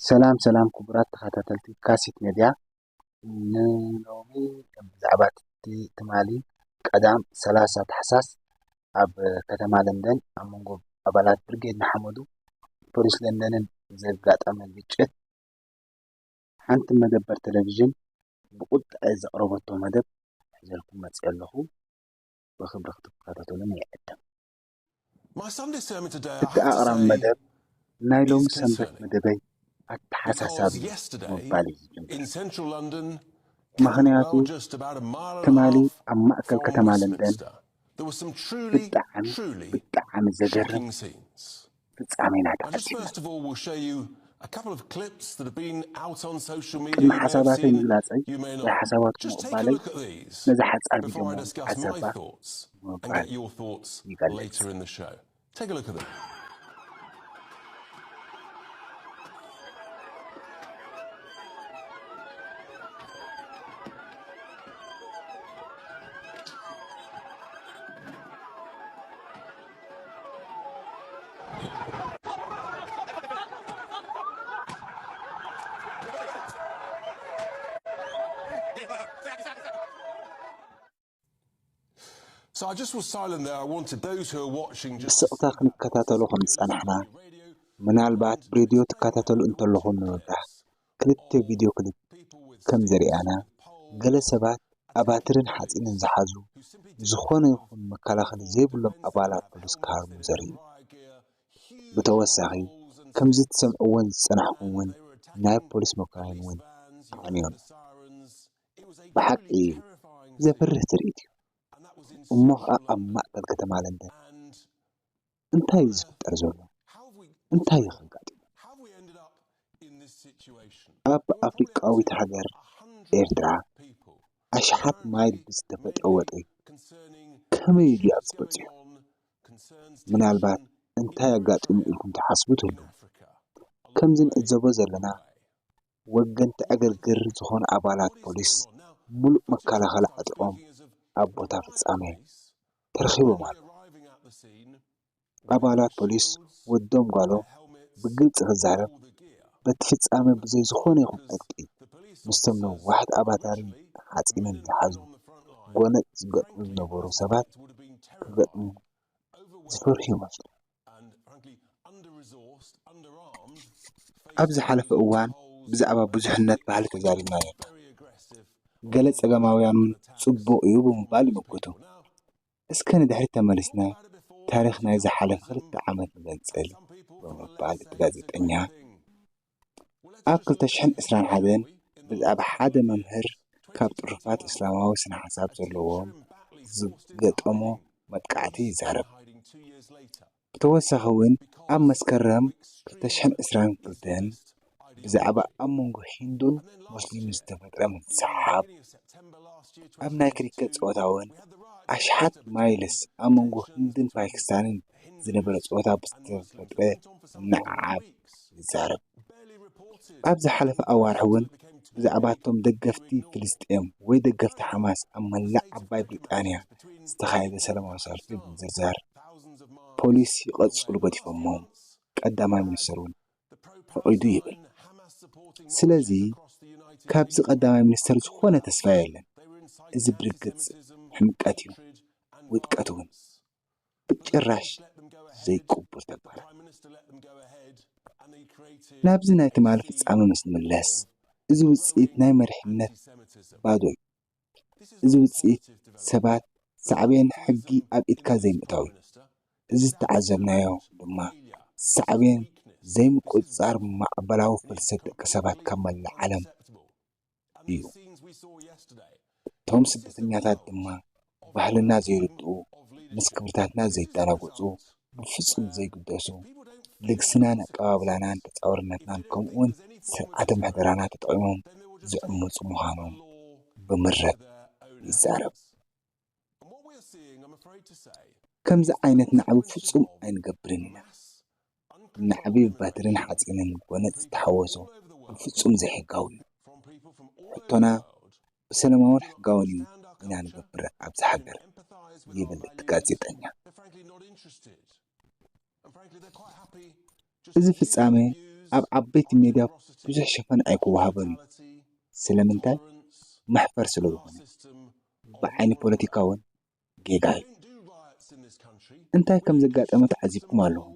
ሰላም ሰላም ክቡራት ተኸታተልቲ ካሲት ሜድያ፣ ንሎሚ ብዛዕባ እቲ ትማሊ ቀዳም ሰላሳ ታሕሳስ ኣብ ከተማ ለንደን ኣብ መንጎ ኣባላት ብርጌድ ንሓመዱ ፖሊስ ለንደንን ዘጋጠመ ግጭት ሓንቲ መደበር ቴሌቪዥን ብቑጥዐ ዘቕረበቶ መደብ ሒዘልኩም መፂአ ኣለኹ። ብኽብሪ ክትከታተሉኒ ይዕድም። እቲ ኣቕራቢ መደብ ናይ ሎሚ ሰንበት መደበይ ኣተሓሳሳቢ ብምባል እዩ ዝጅምር። ምኽንያቱ ትማሊ ኣብ ማእከል ከተማ ለንደን ብጣዕሚ ብጣዕሚ ዘገርም ፍጻሜ ኢና ተፈጺምና። ቅድሚ ሓሳባተይ ምግላጸይ ወይ ሓሳባትኩም ምቕባለይ ነዛ ሓጻር ቪድዮ እሞ ዓዘባ ብምባል ይገልጽ። ብስቕታ ክንከታተሎ ከም ዝጸናሕና፣ ምናልባት ብሬድዮ ትከታተሉ እንተለኹም ንምብራህ፣ ክልተ ቪድዮ ክሊፕ ከም ዘርእያና፣ ገለ ሰባት ኣባትርን ሓጺንን ዝሓዙ፣ ዝኾነ ይኹን መከላኸሊ ዘይብሎም ኣባላት ፖሊስ ክሃርሙ ዘርኢ እዩ። ብተወሳኺ፣ ከምዚ ትሰምዕዎን ዝጸናሕኩምዎን ናይ ፖሊስ መካይን እውን ኣዕንዮም። ብሓቂ ዘፍርህ ትርኢት እዩ። እሞ ኸኣ ኣብ ማእከል ከተማ ለንደን እንታይ እዩ ዝፍጠር ዘሎ? እንታይ እዩ ከጋጥም? ኣብ ኣፍሪቃዊት ሃገር ኤርትራ ኣሽሓት ማይል ብዝተፈጥረ ወጥሪ ከመይ ኢሉ ኣብዚ በጺሑ? ምናልባት እንታይ ኣጋጢሙ ኢልኩም ትሓስቡ ትህልዉ። ከምዚ ንዕዘቦ ዘለና ወገንቲ ዕግርግር ዝኾኑ ኣባላት ፖሊስ ምሉእ መከላኸሊ ዓጢቖም ኣብ ቦታ ፍጻሜ ተረኺቦም ኣለዉ። ኣባላት ፖሊስ ወዶም ጓሎም ብግልጺ ክዛረብ፣ በቲ ፍጻመ ብዘይ ዝኾነ ይኹን ዕጥቂ ምስቶም ነዋሕቲ ኣባታርን ሓጺንን ዝሓዙ ጎነጽ ዝገጥሙ ዝነበሩ ሰባት ክገጥሙ ዝፈርሑ ይመስሉ። ኣብ ዝሓለፈ እዋን ብዛዕባ ብዙሕነት ባህሊ ተዛሪብና ነርና። ገለ ጸገማውያን እውን ጽቡቕ እዩ ብምባል ይምጉቱ። እስከ ንድሕሪት ተመሊስና ታሪኽ ናይ ዝሓለፈ ክልተ ዓመት ንገንጽል ብምባል እቲ ጋዜጠኛ ኣብ ክልተ ሽሕን ዕስራን ሓደን ብዛዕባ ሓደ መምህር ካብ ጥሩፋት እስላማዊ ስነ ሓሳብ ዘለዎም ዝገጠሞ መጥቃዕቲ ይዛረብ። ብተወሳኺ እውን ኣብ መስከረም ክልተ ሽሕን ዕስራን ክልተን ብዛዕባ ኣብ መንጎ ሂንዱን ሙስሊምን ዝተፈጥረ ምትስሓብ ኣብ ናይ ክሪከት ጸወታ እውን ኣሽሓት ማይልስ ኣብ መንጎ ህንድን ፓኪስታንን ዝነበረ ጸወታ ብዝተፈጥረ ምንዕዓብ ይዛረብ። ኣብ ዝሓለፈ ኣዋርሕ እውን ብዛዕባ እቶም ደገፍቲ ፍልስጤም ወይ ደገፍቲ ሓማስ ኣብ መላእ ዓባይ ብሪጣንያ ዝተኻየደ ሰላማዊ ሰልፊ ብምዝርዛር ፖሊስ ይቐጽሉ ገዲፎሞም ቀዳማይ ሚኒስተር እውን ፈቒዱ ይብል። ስለዚ ካብዚ ቀዳማይ ሚኒስተር ዝኾነ ተስፋ የለን። እዚ ብርግጽ ሕምቀት እዩ፣ ውድቀት እውን። ብጭራሽ ዘይቅቡል ተግባር። ናብዚ ናይ ትማሊ ፍጻመ ምስ ንምለስ፣ እዚ ውጽኢት ናይ መሪሕነት ባዶ እዩ። እዚ ውጽኢት ሰባት ሳዕቤን ሕጊ ኣብ ኢድካ ዘይምእታው እዩ። እዚ ዝተዓዘብናዮ ድማ ሳዕቤን ዘይምቁጽጻር ማዕበላዊ ፍልሰት ደቂ ሰባት ካብ መላእ ዓለም እዩ። እቶም ስደተኛታት ድማ ባህልና ዘይርድኡ፣ ምስ ክብርታትና ዘይደናገጹ፣ ብፍጹም ዘይግደሱ፣ ልግስናን ኣቀባብላናን ተጻዋርነትናን ከምኡውን ስርዓተ ምሕደራና ተጠቒሞም ዝዕምጹ ምዃኖም ብምረት ይዛረብ። ከምዚ ዓይነት ናዕቢ ፍጹም ኣይንገብርን ኢና። ናዕቢ ብባትርን ሓጺንን ጎነጽ ዝተሓወሶ ብፍጹም ዘይሕጋዊ እዩ። ሕቶና ብሰላማውን ሕጋውን እዩ ኢና ንገብር ኣብዚ ሃገር፣ ይብል እቲ ጋዜጠኛ። እዚ ፍጻሜ ኣብ ዓበይቲ ሜድያ ብዙሕ ሸፈን ኣይክወሃቦን እዩ። ስለምንታይ? መሕፈር ስለ ዝኾነ። ብዓይኒ ፖለቲካ እውን ጌጋ እዩ። እንታይ ከም ዘጋጠመ ተዓዚብኩም ኣለኹም።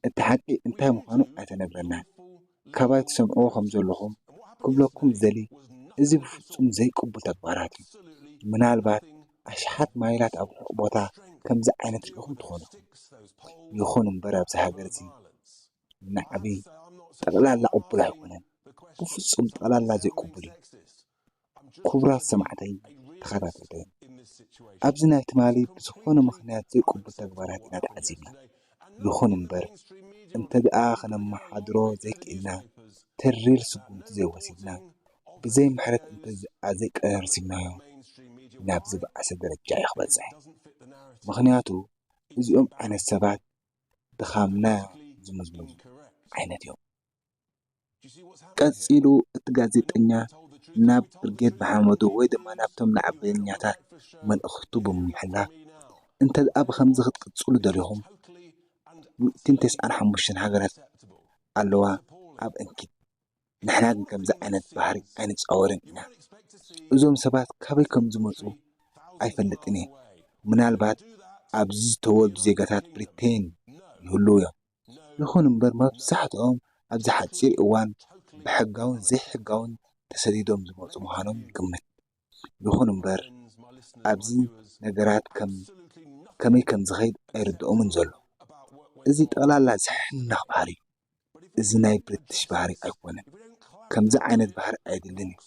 እቲ ሓቂ እንታይ ምዃኑ ኣይተነግረናን። ካባይ ትሰምዕዎ ከም ዘለኹም ክብለኩም ዝደሊ፣ እዚ ብፍጹም ዘይቅቡል ተግባራት እዩ። ምናልባት ኣሽሓት ማይላት ኣብ ርሑቕ ቦታ ከምዚ ዓይነት ርኢኹም ትኾኑ። ይኹን እምበር ኣብዚ ሃገር እዚ ናዕቢ ጠቕላላ ቅቡል ኣይኮነን። ብፍጹም ጠቕላላ ዘይቅቡል እዩ። ክቡራት ሰማዕተይ ተኸታተልተይ፣ ኣብዚ ናይ ትማሊ ብዝኾነ ምኽንያት ዘይቅቡል ተግባራት ኢና ተዓዚብና። ይኹን እምበር እንተ ደኣ ከነመሓድሮ ዘይክእልና፣ ተሪር ስጉምቲ ዘይወሲድና፣ ብዘይ ምሕረት እንተ ዘይቀርሲምናዮ፣ ናብ ዝበኣሰ ደረጃ እዩ ክበጽሕ። ምኽንያቱ እዚኦም ዓይነት ሰባት ድኻምና ዝምዝምዙ ዓይነት እዮም። ቀጺሉ እቲ ጋዜጠኛ ናብ ብርጌድ ንሓመዱ ወይ ድማ ናብቶም ላዕበኛታት መልእኽቱ ብምምሕላፍ፣ እንተ ደኣ ብኸምዚ ክትቅጽሉ ደሊኹም፣ ሚእትን ተስዓን ሓሙሽተን ሃገራት ኣለዋ ኣብ እንኪት። ንሕና ግን ከምዚ ዓይነት ባህሪ ኣይንጻወርን ኢና። እዞም ሰባት ካበይ ከም ዝመጹ ኣይፈልጥን እየ። ምናልባት ኣብዚ ዝተወልዱ ዜጋታት ብሪቴን ይህልዉ እዮም። ይኹን እምበር መብዛሕትኦም ኣብዚ ሓጺር እዋን ብሕጋውን ዘይሕጋውን ተሰዲዶም ዝመጹ ምዃኖም ይግምት። ይኹን እምበር ኣብዚ ነገራት ከም ከመይ ከም ዝኸይድ ኣይርድኦምን ዘሎ። እዚ ጠቕላላ ዝሕናኽ ባህሪ እዩ። እዚ ናይ ብሪትሽ ባህሪ ኣይኮነን። ከምዚ ዓይነት ባህሪ ኣይድልን እዩ።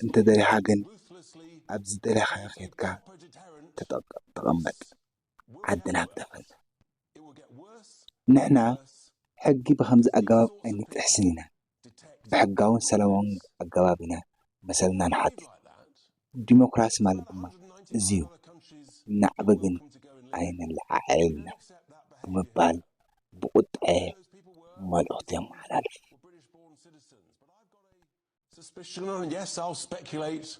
እንተ ደሊኻ ግን ኣብ ዝደለኻዮ ኬድካ ተጠቀ- ተቐመጥ። ዓድና ግደፈልና። ንሕና ሕጊ ብኸምዚ ኣገባብ ኣይንጥሕስን ኢና። ብሕጋውን ሰላማውን ኣገባብ ኢና መሰልና ንሓትት። ዲሞክራሲ ማለት ድማ እዚ እዩ። ናዕቢ ግን ኣይንለዓዕል ኢና ብምባል ብቁጥዐ መልእኽቱ የመሓላልፍ። Suspicion, and yes, I'll speculate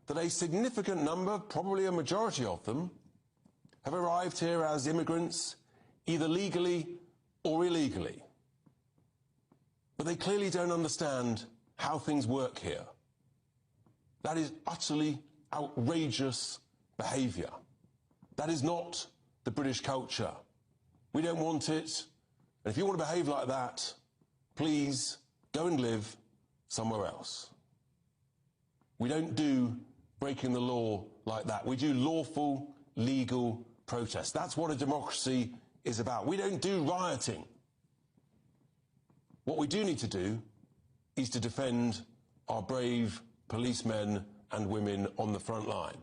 that a significant number, probably a majority of them, have arrived here as immigrants, either legally or illegally. But they clearly don't understand how things work here. That is utterly outrageous behaviour. That is not the British culture. We don't want it. And if you want to behave like that, please go and live somewhere else. We don't do breaking the law like that. We do lawful, legal protest. That's what a democracy is about. We don't do rioting. What we do need to do is to defend our brave policemen and women on the front line.